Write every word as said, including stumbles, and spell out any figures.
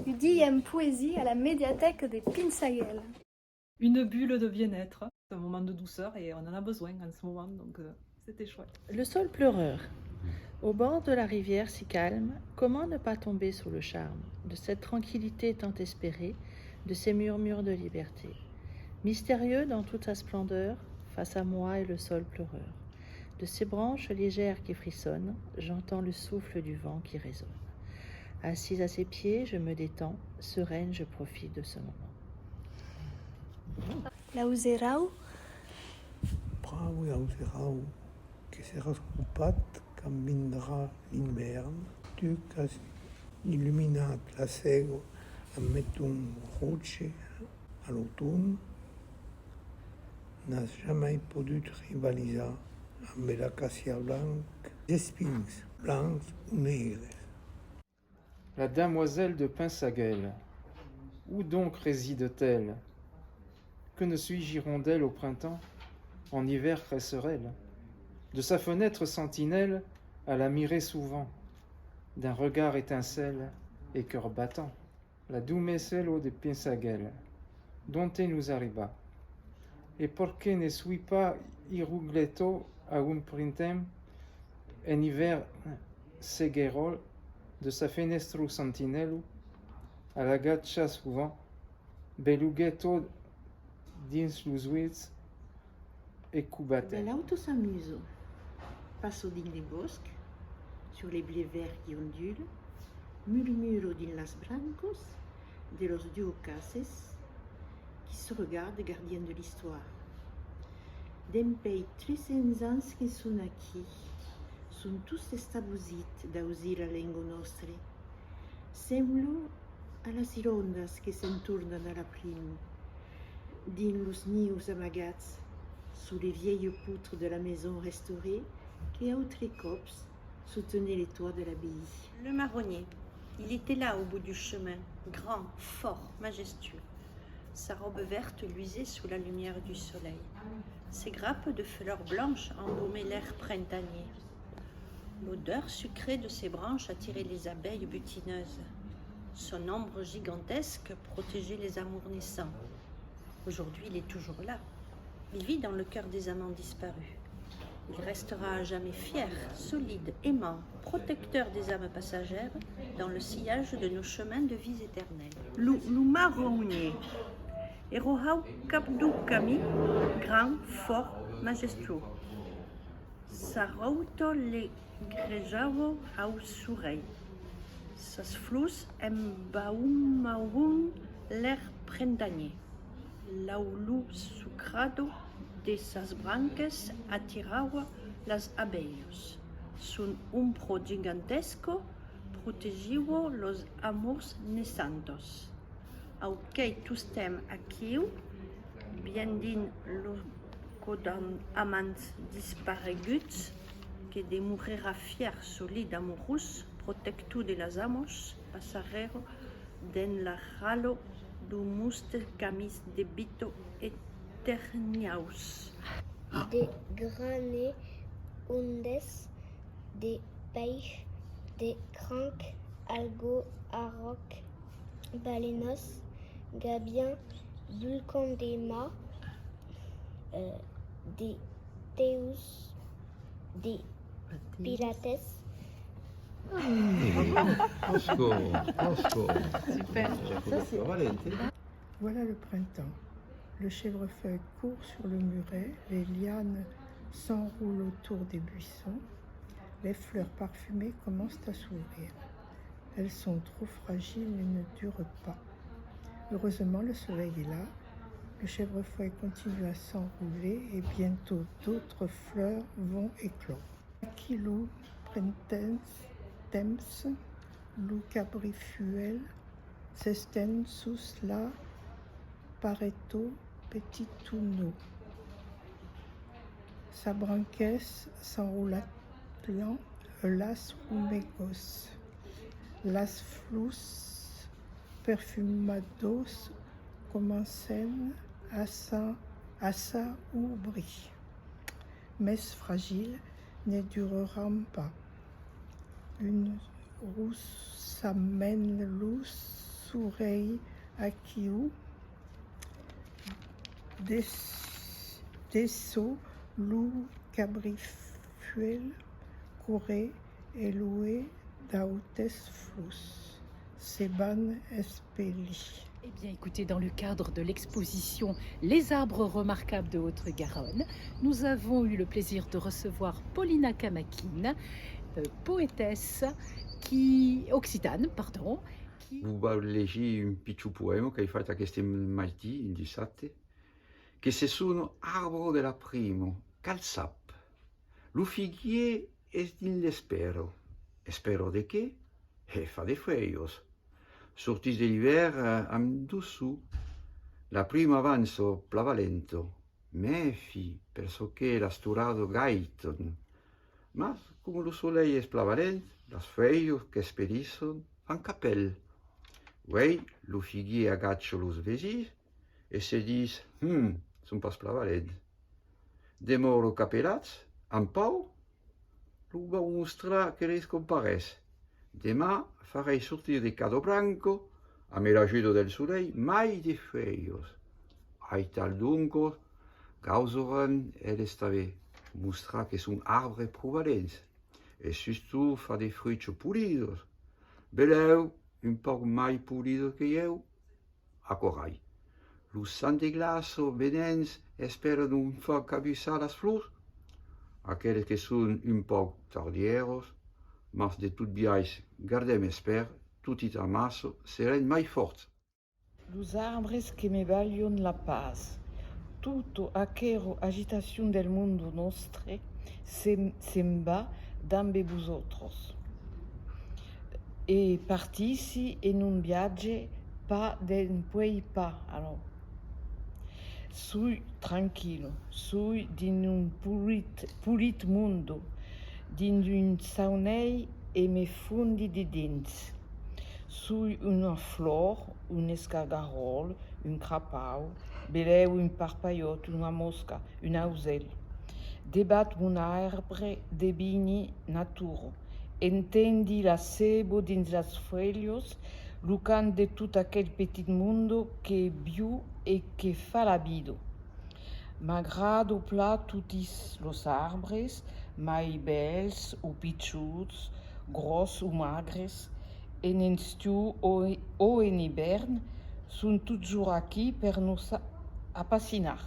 Estudiem poesia a la mediatèca de Pinsaguèl. Une bulle de bien-être, c'est un moment de douceur et on en a besoin en ce moment, donc euh, c'était chouette. Le sol pleureur. Au bord de la rivière si calme, comment ne pas tomber sous le charme de cette tranquillité tant espérée, de ces murmures de liberté ? Mystérieux dans toute sa splendeur, face à moi est le sol pleureur. De ses branches légères qui frissonnent, j'entends le souffle du vent qui résonne. Assise à ses pieds, je me détends, sereine, je profite de ce moment. L'auserau. Brave auserau, que seràs copat quand vindrà l'invèrn. Tu qu'as illuminat la sèga amb ton roge a l'automn, n'as jamai podut rivalizar amb l'acacià blanc, d'espins blancs o negres. La damoiselle de Pinsaguel, où donc réside-t-elle ? Que ne suis-je hirondelle au printemps, en hiver crécerelle ? De sa fenêtre sentinelle, à la mirer souvent, d'un regard étincelle et cœur battant. La domaisèla de Pinsaguel, d'onte nos arriba? E perqué ne soi pas hirongleta a un printemps, en ivèrn segueròl, de sa fenèstra sentinèla, a l'agachar sovent, belugueta dins los uèlhs e cobatent. De l'auto s'amusa, passa dins les bòscs, sur les blés verts qui ondulent, murmura dins las brancas de los dues cases qui se regardent, gardiens de l'histoire. Dempuèi tres cents ans que son aquí, son tots estabosits d'ausir la lenga nòstra. Sembla a las irondas que se'n tornan a la prima, dins los nius amagats sous les vieilles poutres de la maison restaurée que autres còps soutenaient les toits de l'abbaye. Le marronnier. Il était là, au bout du chemin, grand, fort, majestueux. Sa robe verte luisait sous la lumière du soleil. Ses grappes de fleurs blanches embaumaient l'air printanier. L'odeur sucrée de ses branches attirait les abeilles butineuses. Son ombre gigantesque protégeait les amours naissants. Aujourd'hui, il est toujours là. Il vit dans le cœur des amants disparus. Il restera à jamais fier, solide, aimant, protecteur des âmes passagères dans le sillage de nos chemins de vies éternelles. Lo, lo marronnier. Èra au cap dau camin, grand, fòrt, majestuós. Sa rauta le grejava au sorelh. Sas flors embaumavan l'aire printanier. L'aulor sucrada de sas brancas atirava las abelhas. Son ombra gigantesca protegiva los amors naissentas. Au qu'ei tostemps aquiu, bien dins lo còr d'amants dispareguts, que demorarà fièr, solide, amorós, protector de las amors, passarèra dens la rala dau mostre camins de vita eterniaus. De granes ondas de peish, de cranc, alga, arròc, balenas, gabian, volcan de mar, euh, de teus, de piratas. Oscar, Oscar. Super. Voilà le printemps. Le chèvrefeuille court sur le muret, les lianes s'enroulent autour des buissons, les fleurs parfumées commencent à s'ouvrir. Elles sont trop fragiles et ne durent pas. Heureusement, le soleil est là. Le chèvrefeuille continue à s'enrouler et bientôt d'autres fleurs vont éclore. Aquí lo printemps, lo cabrifuèl s'esten sus la pareta petitona. Sas branquas s'enrolatlan e las romegas. Las flors perfumadas començan a s'a-, a s'aubrir. Mès fragiles, ne duraràn pas. Un rossament los Sorelh aquiu, des-, dessò lo cabrifuèl corre e lo e d'autes flors se van espelir. Eh bien, écoutez, dans le cadre de l'exposition Les arbres remarquables de Haute-Garonne, nous avons eu le plaisir de recevoir Paulina Kamakine, euh, poétesse qui, occitane, pardon, qui... Vos vau legir un pichon poèma qu'ai fait aqueste maitin, un dissabte, que se sona Arbre de la prima. Qual sap? Lo figuièr es dins l'espèra. Espèra de qué? E fa de fuèlhas. Sortís de l'ivèrn, eh, amb doçor. La prima avança plan valenta. Mèfi, per çò que las toradas gaitan. Mas, coma lo solelh es plan valent, las fuèlhas qu'espelisson fan capèl. Uèi, lo figuièr agacha los vesins e se ditz: «Hum, son pas plan valents.» Demòran capelats, amb paur, lo vau mostrar que riscan pas res. Deman farai sortir de cada branca, amb l'ajuda del solelh, mai de fuèlhas. Aital doncas, gausaràn eles tanben mostrar que son arbres pro valents, e sustot far de fruchas polidas, belèu un pauc mai polidas que ieu. Aquò rai. Los sants de glaça venents espèran ont far cabussar las flors. Aqueles que son un pauc tardièras, mas de tot biais gardem espèr, totis amassa serem mai fòrts. Los arbres que me balhan la patz. Tota aquera agitacion del monde nòstre se'n, se'n va dambe vosautres. E partissi en un viatge pas dempuèi pas, alòr. Soi tranquilla, soi dins un polit, polit monde, dins un saunèl e me fondi dedins. Soi una flor, un escargaròl, un crapau, belèu un parpalhòt, una mosca, un ausèl. Debat mon arbre, devini natura. Entendi la seba dins las fuèlhas, lo cant de tot aquel petit monde que viu e que fa la vida. M'agrada plan totis los arbres, mai bèls o pichuts, gròs o magres, en estiu o, o en ivèrn, son totjorn aquí per nos a-, apassinar.